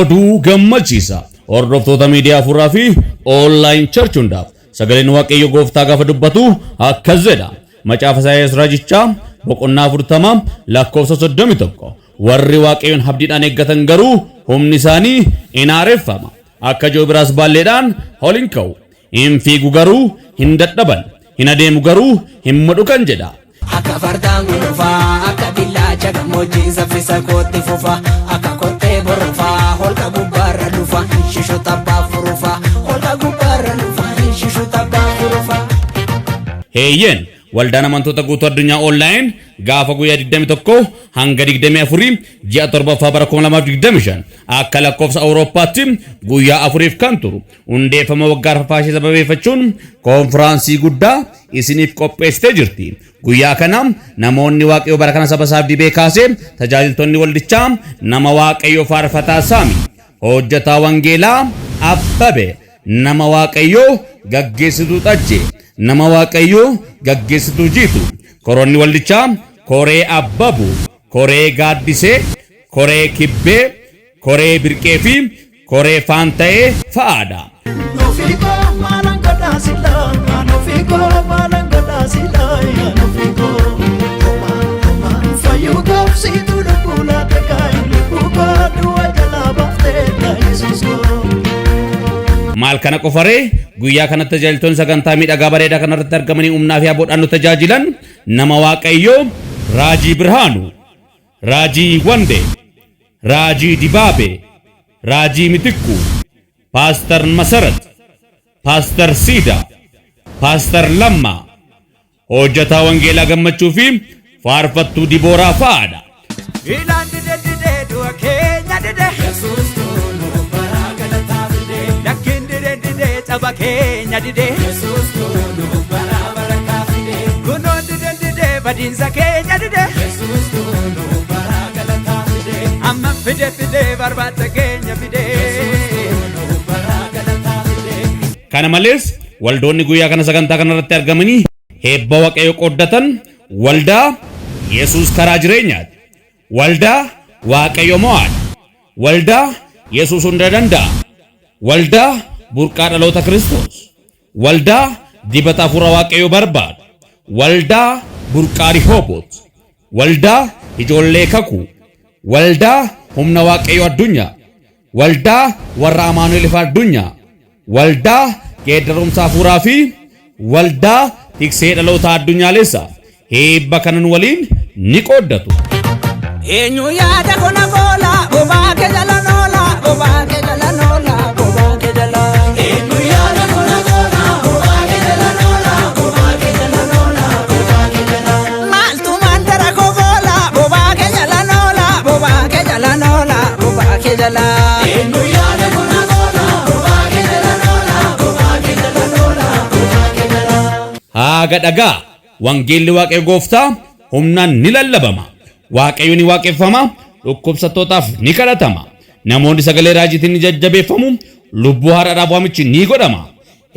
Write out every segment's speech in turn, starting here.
Oduu gammachiisa. Hordoftoota miidiyaa hafuuraa fi online church hundaaf sagaleen Waaqayyo gooftaa gaafa dubbatu akkas jedha. Macaafa Isaayyaas Raajichaa boqonnaa 40 lakkoofsa 31. Warri Waaqayyoon abdiidhaan eeggatan garuu humni isaanii in haareffama. Akka joobiraas baalleedhaan ol hin ka'u. Hin fiigu garuu hin dadhaban. Hin adeemu garuu hin mudhukan jedha. Akka fardaan gulufaa, akka billaacha gammoojjii saffisa kootti fufa, akka kottee borofaa, holqa gubbaarra dhufa, shishu tabbaa furufa, holqa gubbaarra dhufa, shishu tabbaa furufa. Heeyyeen, waldaan amantoota guutuu addunyaa online gaafa guyyaa 21 hanga 24 ji'a torbaffaa bara 2025 akka lakkoofsa Awurooppaatti guyyaa afuriif kan turu hundeeffama waggaa arfaffaa ishee sababeeffachuun koonfiraansii guddaa isiniif qopheessitee jirti. Guyyaa kana namoonni Waaqayyo bara kana saba isaaf dibee kaasee tajaajiltoonni waldichaa nama Waaqayyo faarfataa Saami, hojjetaa wangeelaa Abbabe, nama Waaqayyoo gaggeessituu Xajje, nama Waaqayyoo gaggeessituu Jiitu, koroonni waldichaa Koree Abbabu, Koree Gaaddisee, Koree Kibbee, Koree Birqee fi Koree Faanta'ee fa'aadha. Ofiikoo maalan godhaa silaa, aan ofiikoo maalan godhaa silaa, aan ofiikoo. Fayyuu koobsituu lubbuu laata kaa'e, lubbuu koo du'a jalaa baaftee Yesuus koo. Maal kana qofaree, guyyaa kanatti tajaajiltoonni sagantaa miidhagaa bareedaa kanarratti argamanii humnaa fi aboodhaan nu tajaajilan nama Waaqayyoo Raajii Birhaanu, Raajii Wande, Raajii Dibaabe, Raajii Mitikku, Paastar Masarat, Paastar Siida, Paastar Lammaa, hojjetaa wangeelaa Gammachuu fi faarfattuu Dibooraa fa'aadha. Ilaan dide dide du'a keenya dide. Yesuus tunu bara galataa fide. Lakkiin dide dide caba keenya dide. Yesuus tunu bara barakaa fide. Kunoon dide dide badiinsa keenya dide. Yesuus tunu bara galataa fide. Amma fide fide barbaacha keenya fide. Yesuus tunu bara galataa fide. Kana malees waldoonni guyyaa kana sagantaa kanarratti argamanii eebba Waaqayyo qooddatan waldaa Yesuus karaa jireenyaati. Waldaa Waaqayyo mo'aadha. Waldaa Yesuus hunda danda'a. Waldaa burqaa dhaloota Kiristoos. Waldaa dibata hafuura Waaqayyo barbaadu. Waldaa burqaa Rihooboot. Waldaa ijoollee kakuu. Waldaa humna Waaqayyo addunyaa. Waldaa warra Amaanu'el ifa addunyaa. Waldaa geeddarumsa hafuuraa fi waldaa tiksee dhaloota addunyaalessa. Eebba kanan waliin ni qooddatu. Eenyu yaada kona goola, bobaa kee jala noola, bobaa kee jala noola, bobaa kee jala. Eenyu yaada kona goola, bobaa kee jala noola, bobaa kee jala noola, bobaa kee jala. Maaltu mandara koo goola, bobaa kee jala noola, bobaa kee jala noola, bobaa kee jala. Eenyu yaada kona goola, bobaa kee jala noola, bobaa kee jala noola, bobaa kee jala. Haaga dhagaa, wangeelli Waaqayyo gooftaa humnaan ni lallabama. Waaqayyo ni waaqeffama, dhukkubsattootaaf ni kadhatama. Namoonni sagalee raajiitiin ni jajjabeeffamu, lubbuu haaraadhaaf waamichi ni godhama.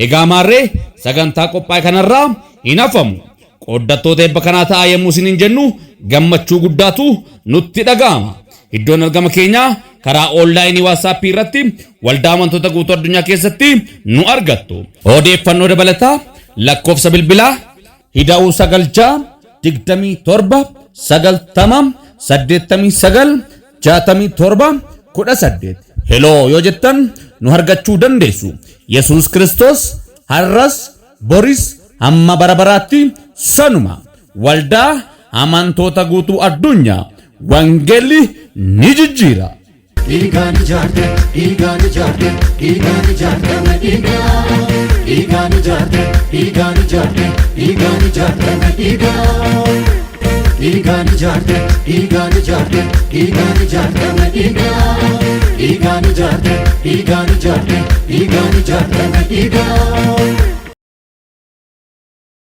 Egaa maarree sagantaa qophaa'e kanarraa hin hafamu. Qooddattoota eebba kanaa ta'aa yommuu isiniin jennu gammachuu guddaatu nutti dhaga'ama. Iddoon argama keenyaa karaa online WhatsAppii irratti waldaa amantoota guutuu addunyaa keessatti nu argattu. Odeeffannoo dabalataa lakkoofsa bilbilaa hida'uu 9 6 27 90 89 67 18 hello yoo jettan nu argachuu dandeessu. Yesuus Kiristoos har'as boris hamma bara baraatti sanuma. Waldaa amantoota guutuu addunyaa, wangeelli ni jijjiira. Dhiigaan ijaarte, dhiigaan ijaarte, dhiigaan ijaarte na dhiigaa. Dhiigaan ijaarte, dhiigaan ijaarte, dhiigaan ijaarte na dhiigaa. Dhiigaan ijaarte, dhiigaan ijaarte, dhiigaan ijaarte na dhiigaa. Dhiigaan ijaarte, dhiigaan ijaarte, dhiigaan ijaarte na dhiigaa.